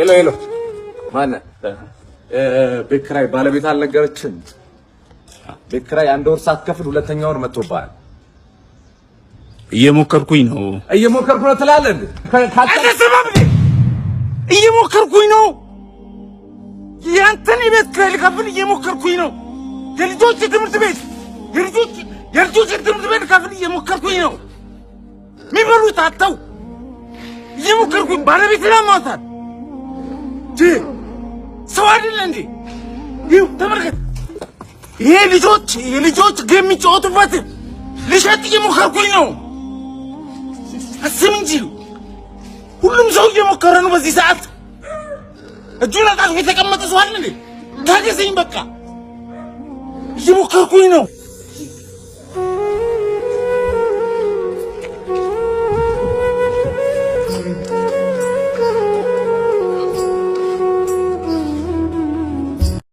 Hello hello፣ ማነህ? ቤት ኪራይ ባለቤት አልነገረችም? ቤት ኪራይ አንድ ወር ሳትከፍል ሁለተኛ ወር መጥቶብሃል። እየሞከርኩኝ ነው። እየሞከርኩ ነው ትላለህ እንዴ? አትሰማም እንዴ? እየሞከርኩኝ ነው። ያንተን የቤት ኪራይ ልከፍል እየሞከርኩኝ ነው። የልጆች ትምህርት ቤት የልጆች ትምህርት ቤት ልከፍል እየሞከርኩኝ ነው። የሚበሉት አጥተው እየሞከርኩኝ፣ ባለቤት ላማታል። ሰው አይደለ እንዴ? ይኸው ተመልከት። ይሄ ልጆች የልጆች game የሚጫወቱበት ልሸጥ እየሞከርኩኝ ነው። አስብ እንጂ፣ ሁሉም ሰው እየሞከረ ነው። በዚህ ሰዓት እጁን አጣጥፎ የተቀመጠ ሰው አለ እንዴ? ታገሰኝ፣ በቃ እየሞከርኩኝ ነው።